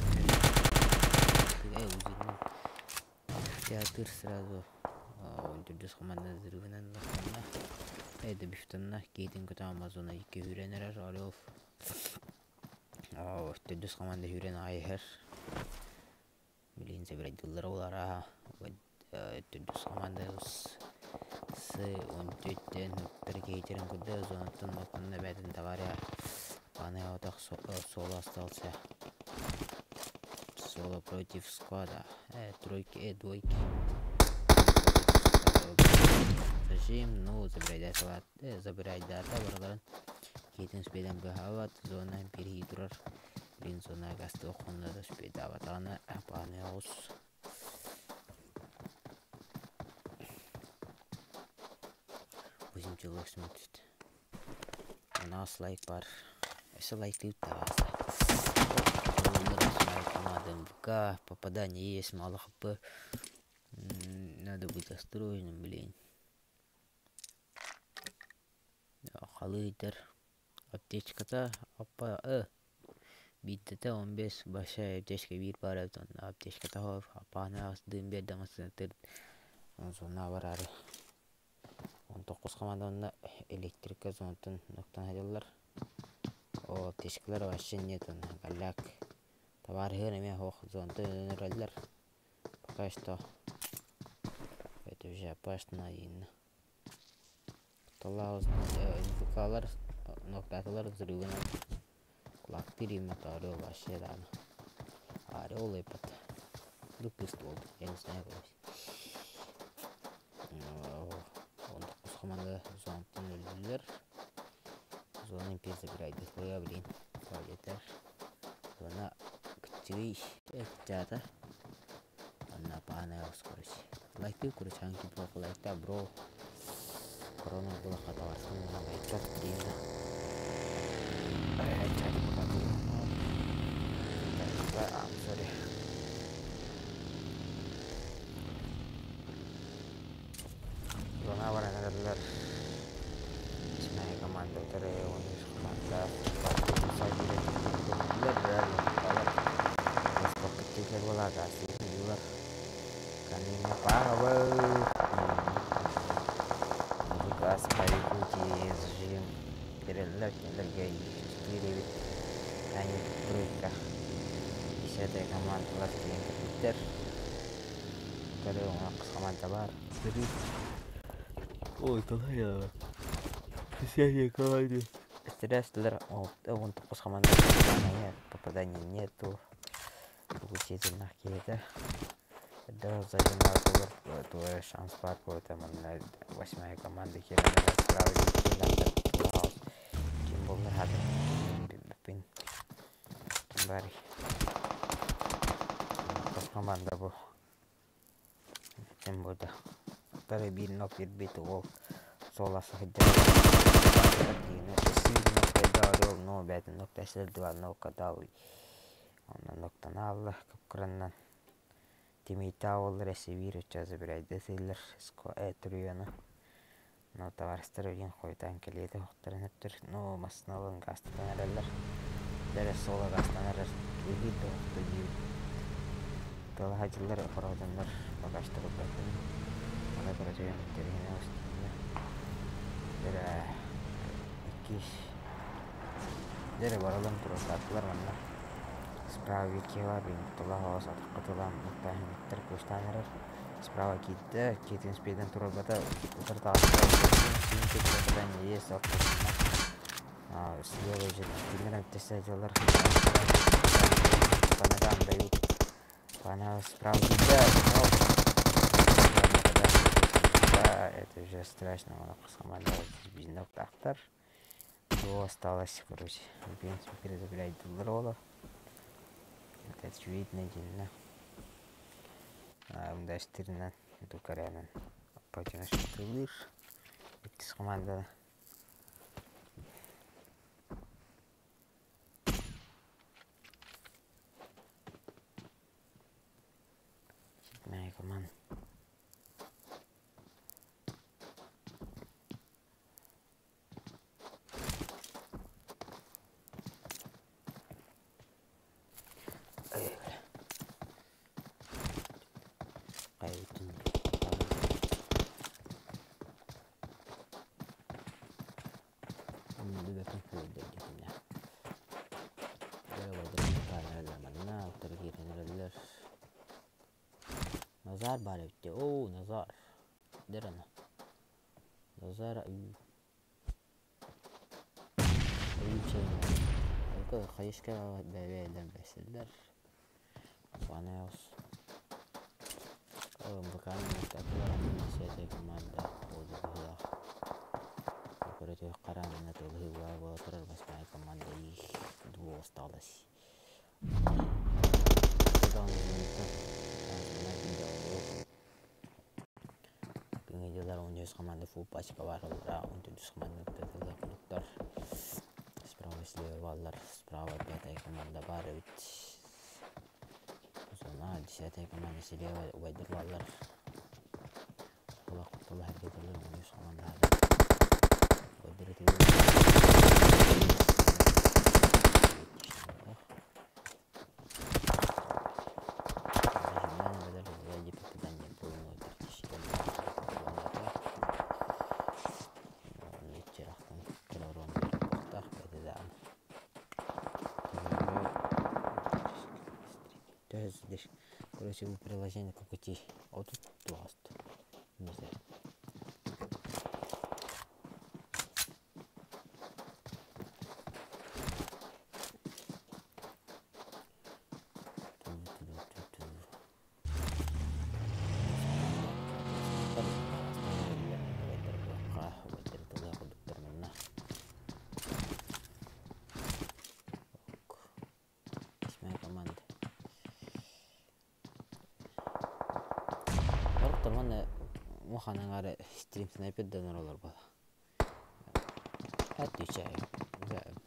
узин театр сразу он түндүс команда зыргынан ноктана дебифтанна кейтин көтө амазона икки хүренер орел түндүс команда хүрен айхер билин себирайдылар олара түндүс команда с он түттен нуктар кейтерин курда зонаттан ноктанна бәтин товария паны отах соло остался. Соло против склада. Тройки, двойки. Зажим, ну, забирай салат, забирай дата, бараларын. Кейтин спеден бахават, зона перехитрор. Блин, зона гасты охонда да спедават, ана, паны ос. Восемь человек смотрит. У нас лайк бар. Если лайк ты команда МВК. Попадание есть, мало хп. Надо быть осторожным, блин. Халыдер. Аптечка-то. Опа. Биттете 15. Большая аптечка бир бар. Аптечка-то. Апана дым бердамасы. Зона бар ары. 19 команда электрика зонатын ноктан хадылар. О, аптечкалар вообще нет, голяк. Товар херами хох зонты өнөрөллөр. Пока что это уже опасно и Талаус НФКлар ноктатылар взрывынан кулактыр им это орел вообще да. Орел и под дупый ствол, я не знаю короче. 19 команда зонтан өлдүлөр. Зона импер забирает дохуя, блин. Пойдет. Зона ктюй, жата. Анна пана короче. Лайк короче, анки бро, лайк та бро. Корона была хаталарсан, лайк дейна. Чат пока. Бастыыр эбит. Они тройка. Десятая командалар тиийэн кэлбиттэр. Көрө оҥо команда бар. Ой, талая. Десятая команда. Стресслер, он такой команда попадания нету. Получительных какие-то. Да, сзади твой шанс бар какой-то, восьмая команда Херена справа ким болнар хады пин бари команда бу тем буде Тары бир нок бир ол сола сахыдда но бәтин нок тәсилер два нокка дал онна ноктан алла капкыраннан Тимита оллар эсибир өчазы бирайда сыллар трюяны но товарыстар өлген хойтан келети хохтарын өттөр но масналын гастан эреллер дәрі сола гастан эрер уги дохту диют тала хажылар хородоннор багашты курбатын ана көрөтөйөн терихине остинне дәрі иккис дәрі баралан туротатлар манна справа викила бин тула хоос атаккатылан муттаһиниттер куштанерер справа китте китин спиден турабата попадание есть слева же примерно тестадилар по ногам дают по справа да, это уже страшно команда тахтар осталось, короче, в принципе, перезабирать долларов. Это очевидно, дельно. Мдастырынан тукарянан потянешь иккис команда. Седьмая команда. Назар бар өтте. О, Назар. Дерана. Назар үй. Үй чейин. Хайышка бәбәйләр бәсәләр. Ванеос. Бакан таплар сәтә команда oldu быһылах. Көрөтө каранына толы була турар восьмая команда их двое осталось. Күнгедилер 13 команда фул пачка бар олар, 14 команда клубтар. Справа слева баллар, справа пятая команда бар ведь. Зона 10-я команда слева убайдыр баллар. Кулак кутулы әргедилер 13 команда. Убайдыр Короче, у приложение как идти. А вот тут пласт. Не знаю. Муханаңары стрим снайпер донор олар бала. Хәтті чай.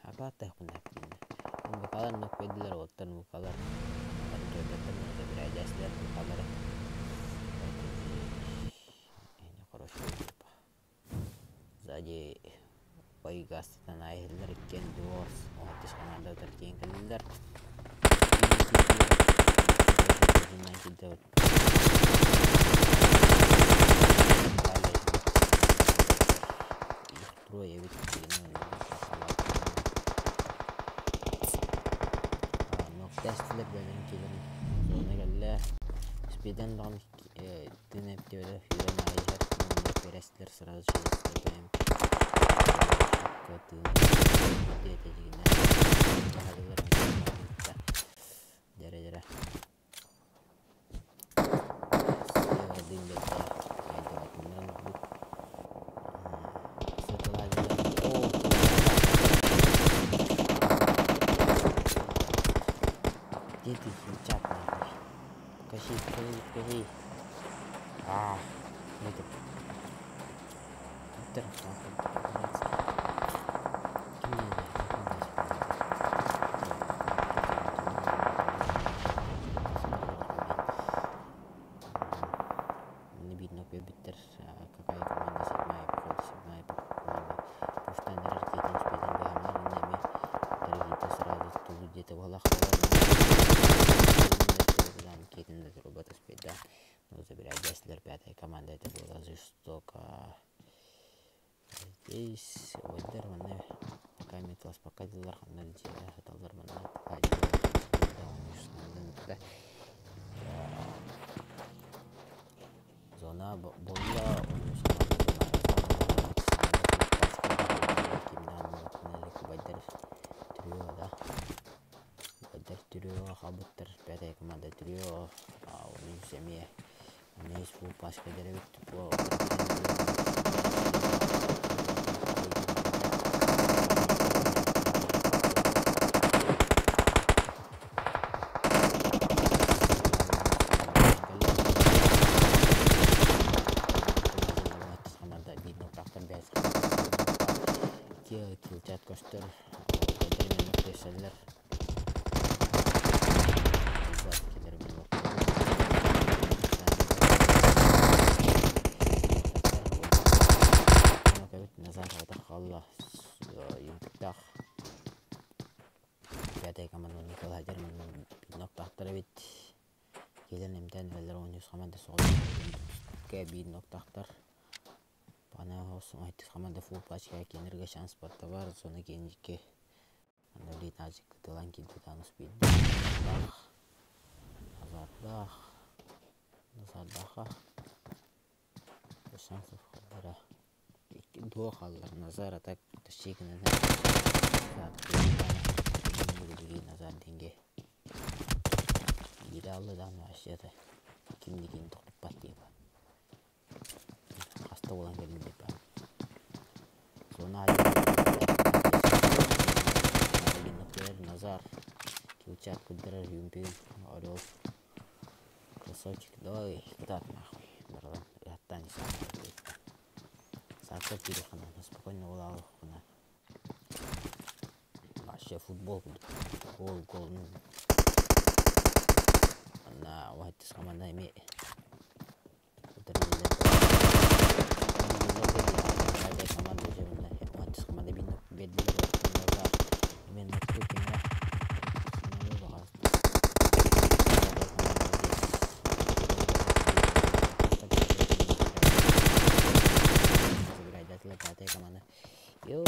Апатта хунна бинне. Букалар нок бедилер оттар букалар. Bir aydaşlar букалар. Не хорошо. Сзади байгастан айыллар иккен дуос. Отыз команда тертен келдилер. Трое ведь. Тэстилэр бэйэлэрин киилэрин зона кэллэ. Спиден даҕаны тыын эптиэбэтэ сүүрэн аҕай иһэр. Уонна перестилэр сразу через ТПМ тыын диэтэ дьигинэ. Баһадылар дьэрэ-дьэрэ. Дыын бэрдэ айдабатыннаран ордук. Где ты, хилчат, нахуй? Покажи, покажи, покажи. А, это... Тут нахуй, Манна биир нокуйбуттар какая команда седьмая походу седьмая команда пуштан эрэр киһитин спидин быһамнар уонна эмиэ дорогита сразу тулу диэтэ буолах киһитин да турбата спида ну забирай пятая команда это было жестоко. Здесь ойдар манна пока метлас пока дилар ханна дьиэ саталлар манна пока Зона буолла трио да убайдар трио хаалбыттар пятая команда трио онус эмиэ онус фул пачка эбит Килчат көстөр, көрсөллөр. Назар хаалла Пятая команда Николай Дерман ноктахтар эбит. Кэлэн эмтээн эрэллэр 13 команда соҕус биир ноктахтар. Пана хос команда фул пачка кенерге шанс батта бар. Соны кенжикке Андрей Назик кытылан килбит анус биирдэ. Назардаах. Назардаха. Шансов халлара. Икки дуо халлар. Назар атак тащигынан. Назар денге. Биир алла даҕаны вообще-то кимникин тохтуппат диэбэ. Хаста буолан кэллим диэбэ. Зона Назар. Килчат куддарар юмпин. Орел. Красавчик. Давай, кытаат нахуй. Баралан. Ыһаттаан Саакка киириэххэ спокойно буолаалыххына. Вообще футбол гол гол Манна уһаттыс команда эмиэ команда команда биэрдилэр эмиэ ноктуу кимҥэ Пятая команда. Йоу.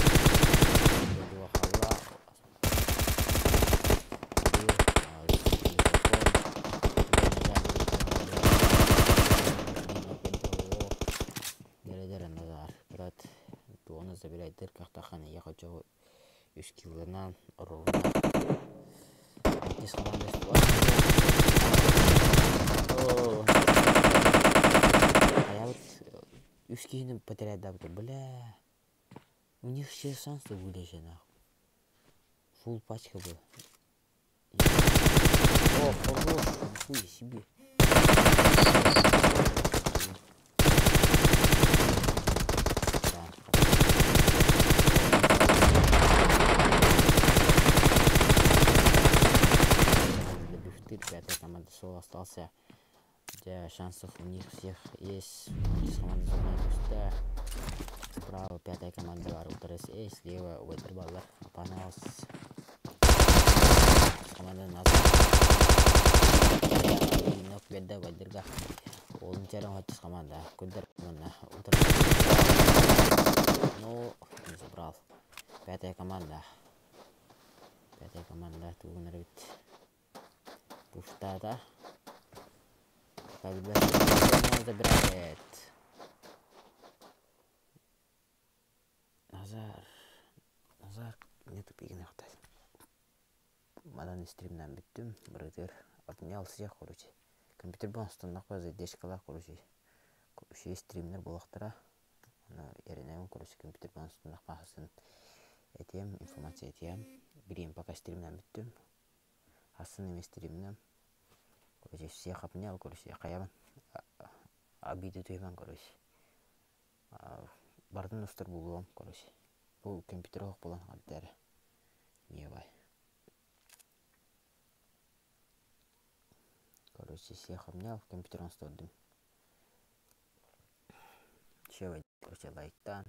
Туону забирайдыр кахтахан я хочу үс килынан ровно. Здесь команда А я вот үс киһини потерять да бля. У них все шансы были же нахуй. Фул пачка была. О, хорош, нихуя себе. Пятая команда Сол остался. Где шансов у них всех есть. Команда зона пустая. Справа пятая команда Варутерс и слева Уэтербаллар. Апанаус. Команда назад. Нок бедда Вайдерга. Олунчарың хаттыс команда. Куддар команда. Ну, не забрал. Пятая команда. Пятая команда. Тугунар бит. Пуштаата. Забирает. Назар. Назар не тупигин ахтас. Манан стримнан бүттүм. Бырытыр. Обнял всех, короче. Компьютер оҥостонноххо задержкалаах, короче. Үчүгэй стримнэр буолуохтара. Ону эрэнэбин, короче, компьютер оҥостонноххо хасын этиэм, информация этиэм. Билигин пока стримнан бүттүм. Хасын эмиэ стримнэм. Короче, всех обнял, короче, хайабын. Обиды түһүмэн, короче. Бардын устар булуом, короче. Бу компьютер оһох буолан хаалта эрэ. Ньиэбай. Короче, всех обнял, компьютер оҥостордум. Чего, короче, лайктаан.